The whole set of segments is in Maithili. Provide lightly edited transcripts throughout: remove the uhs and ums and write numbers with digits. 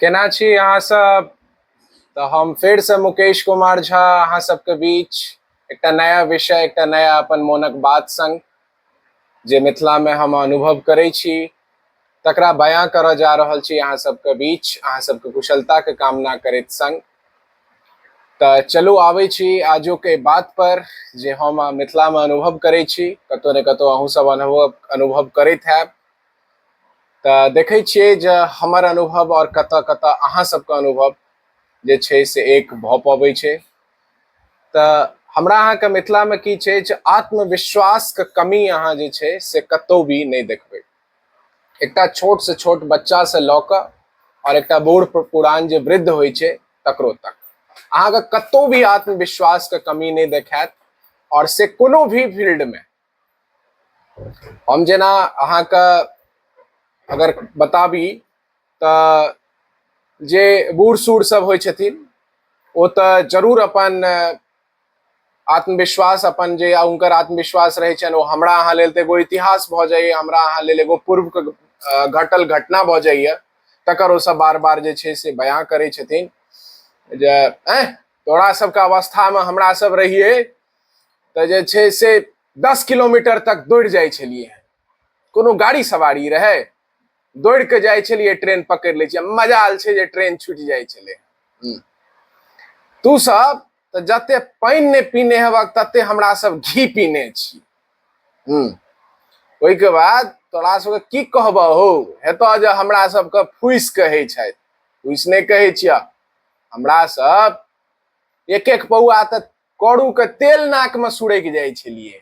केना छी अहाँ सब? तऽ हम फेरसँ मुकेश कुमार झा अहाँ सबके बीच एकटा नया विषय, एकटा नया अपन मोनक बात संग जे मिथिलामे हम अनुभव करै छी तकरा बयां करऽ जा रहल छी अहाँ सबके बीच, अहाँ सबके कुशलताके कामना करैत संग। तऽ चलू आबै छी आजुक एहि बात पर जे हम मिथिलामे अनुभव करै छी, कतौ ने कतौ अहूँ सब अनुभव अनुभव करैत हैब। तऽ देखै छियै जे हमर अनुभव आओर कतऽ कतऽ अहाँ सबके अनुभव जे छै से एक भऽ पबै छै। तऽ हमरा अहाँके मिथिलामे की छै जे आत्मविश्वासके कमी अहाँ जे छै से कतौ भी नहि देखबै। एकटा छोट से छोट बच्चा से लऽ कऽ आओर एकटा बूढ़ पुरान जे वृद्ध होइ छै तकरो तक अहाँके कतौ भी आत्मविश्वासके कमी नहि देखायत, आओर से कोनो भी फील्डमे। हम जेना अहाँके अगर बताबी तऽ जे बूढ़ सूढ़ सब होइ छथिन ओ तऽ जरूर अपन आत्मविश्वास, अपन जे हुनकर आत्मविश्वास रहै छनि ओ हमरा अहाँ लेल तऽ एगो इतिहास भऽ जाइए, हमरा अहाँ लेल एगो पूर्वके घटल घटना भऽ जाइए, तकर ओ सब बार बार जे छै से बयां करै छथिन जे एह तोरा सबके अवस्थामे हमरा सब रहियै तऽ जे छै से 10 किलोमीटर तक दौड़ जाइ छलियै, कोनो गाड़ी सवारी रहै, दौड़ के जाइ छलियै, ट्रेन पकड़ि लै छियै, मजाल छै जे ट्रेन छूटि जाइ छलै। तू सब तऽ जते पानि नहि पीने हेबक तते हमरा सब घी पीने छी। ओहिके बाद तोरा सबके की कहबह हौ, हेतऽ जे हमरा सबके फूसि कहै छथि, फूसि नहि कहै छियह, हमरा सब एक एक पौआ तऽ करू के तेल नाक में सुरकि जाइ छलियै।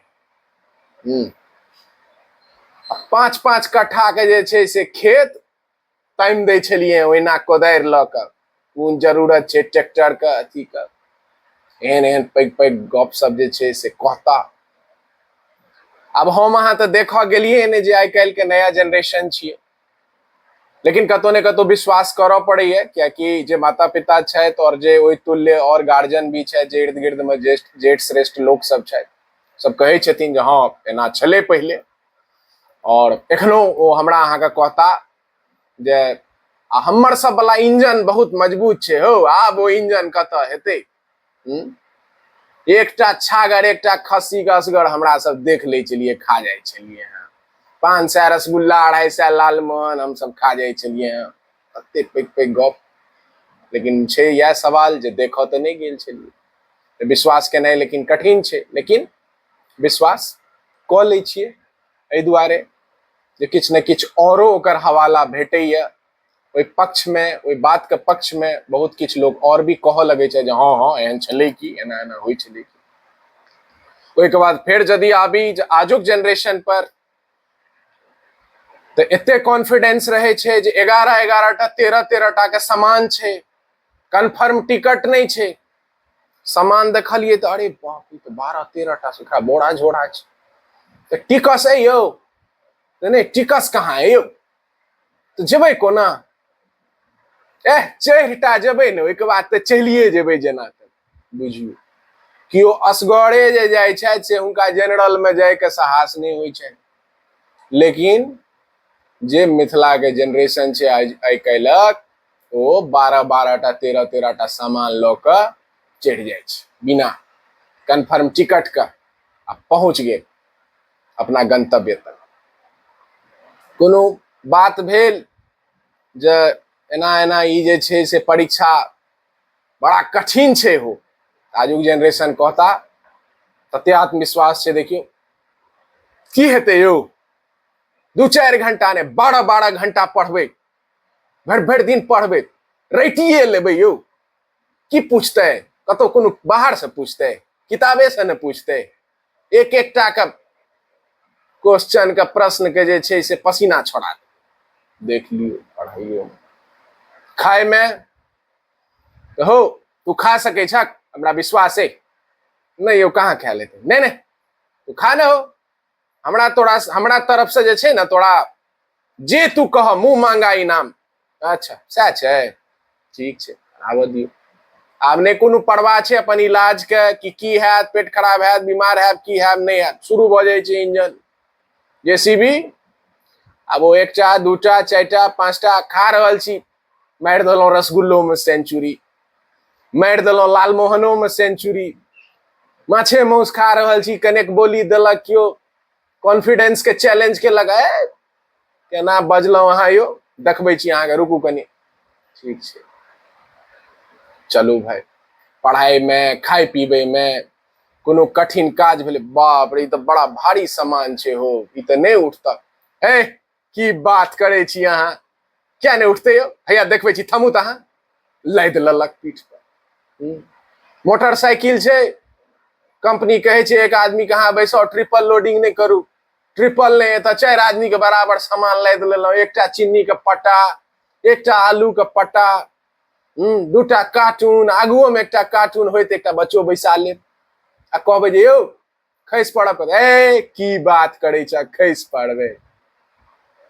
5 5 कट्ठा के जे छै से खेत तामि दै छलियै ओहिना कोदारि लऽ कऽ, कोन जरूरत छै ट्रैक्टर के अथी के। एहन एहन पैघ पैघ गप सब जे छै से कहता। आब हम अहाँ तऽ देखऽ गेलियै नहि जे आइ काल्हि के नया जेनरेशन छियै, लेकिन कतौ ने कतौ विश्वास करऽ पड़ैया, कियाकि जे माता पिता छथि और जे ओहि तुल्य और गार्जियन भी छथि, जे इर्द गिर्द में ज्येष्ठ जेठ श्रेष्ठ लोक सब छथि, सब कहै छथिन जे हँ एना छलै पहिले, और एखनो ओ हमरा अहाँके कहता जे आ हमर सब वाला इंजन बहुत मजबूत छै हौ, आब ओ इंजन कतऽ हेतै। एकटा छागर एकटा खस्सी के असगर हमरा सब देख लै छलियै, खा जाइ छलियै हँ। 500 रसगुल्ला, 250 लालमोहन हम सब खा जाइ छलियै हँ। कते पैघ पैघ गप, लेकिन छै इएह सवाल जे देखऽ तऽ नहि गेल छलियै, विश्वास केनाइ लेकिन कठिन छै, लेकिन विश्वास कऽ लै छियै एहि दुआरे जे किछु ने किछु औरो ओकर हवाला भेटैया ओहि पक्षमे, ओहि बातके पक्षमे बहुत किछु लोक आओर भी कहऽ लगै छै जे हँ हँ एहन छलै कि, एना एना होइ छलै कि। ओहिके बाद फेर यदि आबी जे आजुक जेनरेशन पर तऽ एते कॉन्फिडेंस रहै छै जे 11 11 टा 13 13 टा के सामान छै, कन्फर्म टिकट नहि छै, सामान देखलियै तऽ अरे बाप रे, तऽ 12 13 टा सुखा बोरा झोरा छै, तऽ टिकस अइ यौ? नहि, टिकस कहाँ अइ यौ, तऽ जेबै कोना? एह चढ़िटा जेबै ने, ओहिके बाद तऽ चलिए जेबै जेना बुझियौ। केओ असगरे जे जाइ छथि से हुनका जनरलमे जाइके साहस नहि होइ छनि, लेकिन जे मिथिलाके जेनरेशन छै आइ काल्हिक, ओ 12 12 टा 13 13 टा सामान लऽ कऽ चढ़ि जाइ छै बिना कन्फर्म टिकटके आ पहुँच गेल अपना गंतव्य तक। कोनो बात भेल जे एना एना ई जे छै से परीक्षा बड़ा कठिन छै हो, आजुक जेनरेशन कहता तते आत्मविश्वास छै, देखियौ की हेतै यौ, 2-4 घंटा ने 12 12 घंटा पढ़बै, भरि भरि दिन पढ़बै, रटिए लेबै यौ, की पूछतै, कतौ कोनो बाहर से पूछतै, किताबे से ने पूछतै, एक एकटा के क्वेश्चन के प्रश्न के जे छै से पसीना छोड़ा देख लियौ। पढ़ाइयो खाय में तो हो तू खा सकै छक, हमरा विश्वास है नहीं यौ, कहाँ खा लेते, नहीं नहीं तू खा न हो, हमरा तोरा हमरा तरफ से जे छै ने तोरा जे तू कह मुंह मांगा इनाम। अच्छा सएह छै, ठीक छै, आबऽ दियौ। आब नहि कोनो परवाह छै अपन इलाज के कि की हैत, पेट खराब हैत, बीमार हैत, की हैत नहि हैत, शुरू भऽ जाइ छै इंजन जेसीबी। आब ओ 1टा 2टा 4टा 5टा खा रहल छी, मारि देलहुँ रसगुल्लोमे सेंचुरी, मारि देलहुँ लालमोहनोमे सेंचुरी। माछे माउस खा रहल छी, कनेक बोली देलक केओ, कॉन्फिडेंस के चैलेंज केलक, ए केना बजलहुँ अहाँ यौ, देखबै छी अहाँके, रुकू कनि, ठीक छै चलू भाय। पढ़ाइमे, खाय पीबैमे, कोनो कठिन काज भेलै, बाप रे ई तऽ बड़ा भारी सामान छै हो, ई तऽ नहि उठत। हे की बात करै छी अहाँ, किया नहि उठतै यौ, हैया देखबै छी, थमू तऽ अहाँ, लादि लेलक पीठ पर। मोटरसाइकिल छै, कंपनी कहै छै एक आदमी के अहाँ बैसाउ, ट्रिपल लोडिंग नहि करू, ट्रिपल नहि, एतऽ 4 आदमी के बराबर सामान लादि लेलहुँ, एकटा चीनी के पट्टा, एकटा आलू के पट्टा, 2टा कार्टून, आगुओ में एकटा कार्टून होइत एकटा बच्चो बैसा लेब आ कहबै जे यौ खसि पड़ब, ए की बात करै छ, खसि पड़बै।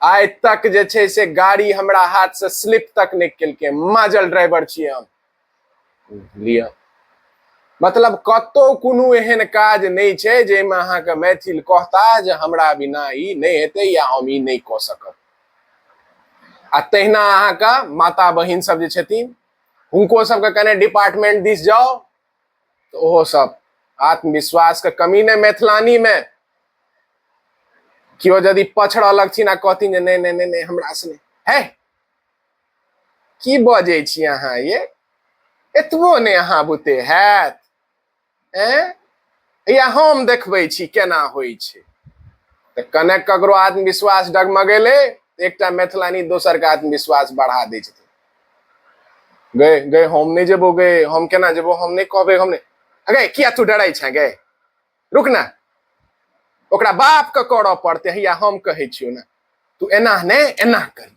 आइ तक जे छै से गाड़ी हमरा हाथ से स्लिप तक नहि केलकै, माजल ड्राइवर छियै हम। लिअ, मतलब कतौ कोनो एहन काज नहि छै जाहिमे अहाँके मैथिल कहता जे हमरा बिना ई नहि हेतै या हम ई नहि कऽ सकब। आ तहिना अहाँके माता बहिन सब जे छथिन हुनको सबके कने डिपार्टमेंट दिस जाउ तऽ ओहो सब आत्मविश्वास के कमी नहि मैथिलानी मे। केओ यदि पछड़ऽ लगथिन आ कहथिन जे नहि नहि नहि नहि हमरा से नहि, हे की बजै छी अहाँ ये, एतबो नहि अहाँ बुते हैत, एँ या हम देखबै छी केना होइ छै। तऽ कने ककरो आत्मविश्वास डगमगेलै एकटा मैथिलानी दोसर के आत्मविश्वास बढ़ा दै छथिन। गए गए हम नहि जेबो, गए हम केना जेबो, हम नहि कहबै, हम नहि, गए किया तू डराइ छे, गए रुक ना, ओकरा बाप के करऽ पड़तै, हैया हम कहै छियौ ने, तू एना नहि एना कर।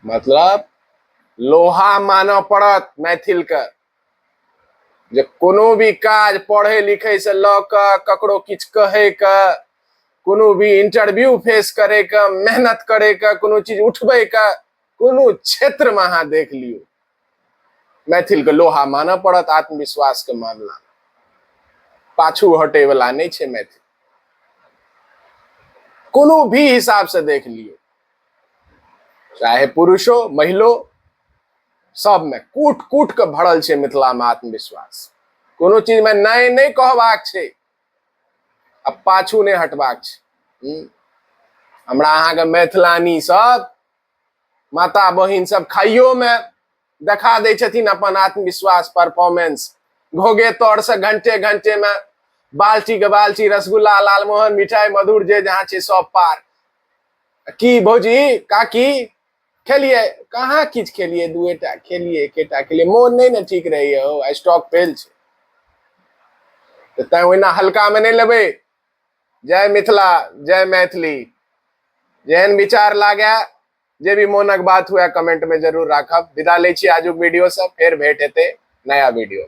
मतलब लोहा मानऽ पड़त मैथिल के जे कोनो भी काज पढ़े लिखे से लऽ कऽ ककरो किछु कहै के, कोनो भी इंटरव्यू फेस करे के, मेहनत करे के, कोनो चीज उठबै के, कोनो क्षेत्र में अहाँ देख लियौ मैथिल के लोहा मानऽ पड़त। आत्मविश्वास के मामला पाछू हटे वाला नहीं छै मैथिल, कोनो भी हिसाब से देख लियौ, चाहे पुरुषो महिलो सब में कूट कूट के भरल छै मिथिला में आत्मविश्वास। कोनो चीज में नहीं नहीं कहबाक छै आ पाछू नहीं हटबाक छै। हमरा अहाँके मैथिलानी सब माता बहिन सब खाइयो में देखा दै छथिन अपन आत्मविश्वास परफॉर्मेंस, घोगे तौर से घंटे घंटे में बाल्टी के बाल्टी रसगुल्ला लालमोहन मिठाई मधुर जे जहाँ छै सब पार। की भौजी काकी खेलिए? कहाँ किछु खेलिए, दुएटा खेलिए, एकेटा खेलिए, मोन नहीं ने ठीक रहैए हो, स्टॉक फेल छै। तऽ तैं ओहिना हल्का में नहीं लेबै। जय मिथिला, जय मैथिली। जेहन विचार लागे, जे भी मोनक बात हुए कमेंट में जरूर राखब। विदा लै छी आजुक वीडियो से, फेर भेंट हेतै नया वीडियो।